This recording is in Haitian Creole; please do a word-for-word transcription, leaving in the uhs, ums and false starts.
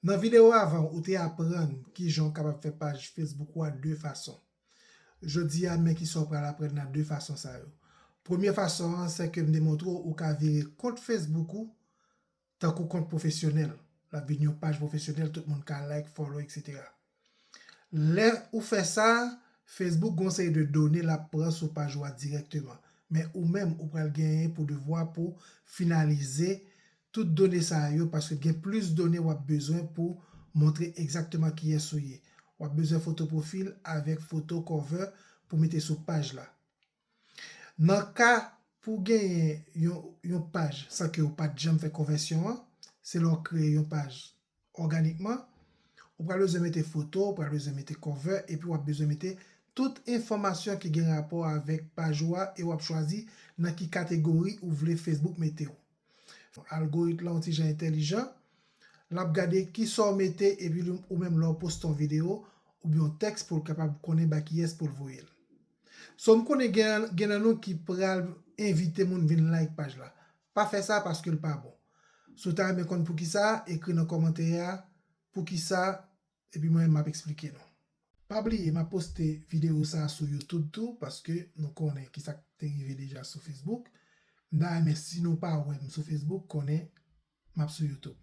Nan videyo avan, ou te aprann kijan w kapab fè paj Facebook ou a de fason. Jodi a, men kisa w pral aprann nan de fason sa yo. Premye fason an, se ke m te montre w ou ka vire kont Facebook ou tankou kont pwofesyonèl. L ap vin yon paj pwofesyonèl, tout moun ka like, follow, et cetera. Lè ou fè sa, Facebook gon seri de done l ap pran sou paj ou a dirèkteman. Men ou menm, ou pral genyen pou devwa pou finalize tout done sa yo, paske gen plis done w ap bezwen pou montre egzakteman kiyès ou ye. W ap bezwen foto pwofil avèk foto cover pou mete sou paj la. Nan ka pou genyen yon, yon paj san ke w pa t janm fè konvèsyon an, se lè w kreye yon paj òganikman, ou pral bezwen mete foto, ou pral bezwen mete cover, epi w ap bezwen mete tout enfòmasyon ki gen rapò avèk paj ou a e w ap chwazi nan ki kategori ou vle Facebook mete w. Algoritm lan yon ti jan entèlijan, l ap gade kisa w mete epi ou menm lè w poste yon videyo oubyen yon tèks pou l kapab konnen ba kiyès pou l voye l. So, m konnen gen, gen nan nou ki pral envite moun vin like paj la. Pa fè sa paske l pa bon. Si w ta renmen konn poukisa, ekri nan kòmantè a poukisa, epi mwen menm m ap eksplike nou. Pa bliye, m ap poste videyo sa sou YouTube tou, paske nou konnen kisa k te rive deja sou Facebook. M ta renmen, si nou pa wè m sou Facebook, konnen m ap sou YouTube.